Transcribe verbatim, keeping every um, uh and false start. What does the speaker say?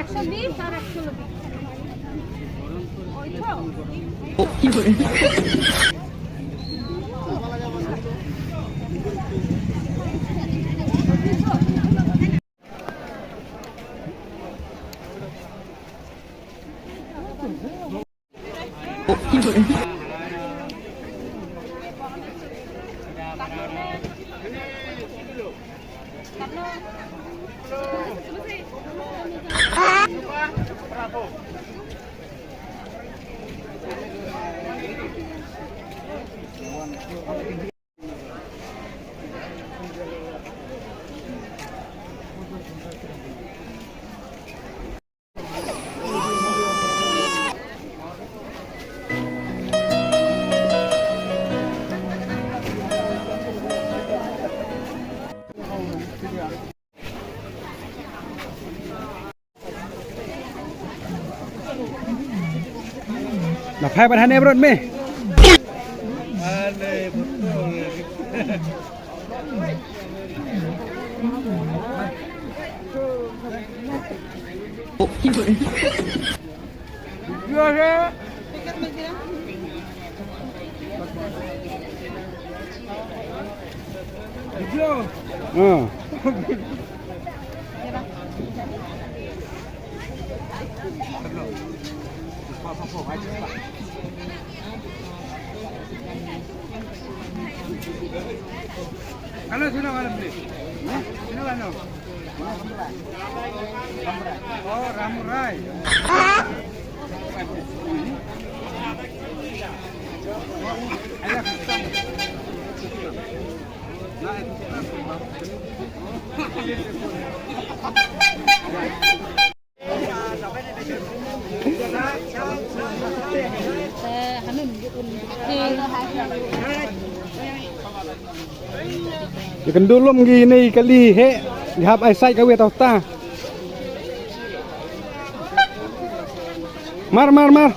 একশো বিশ আর একশো নব্বই। Na phai ban hane brot me. Hello, sino ka, please? Sino ka, no? Oh, Ramurai. Ïa kynduh lum ki ne kali he. Ki hap ai sait ka wei ta ta. Mar, mar, mar.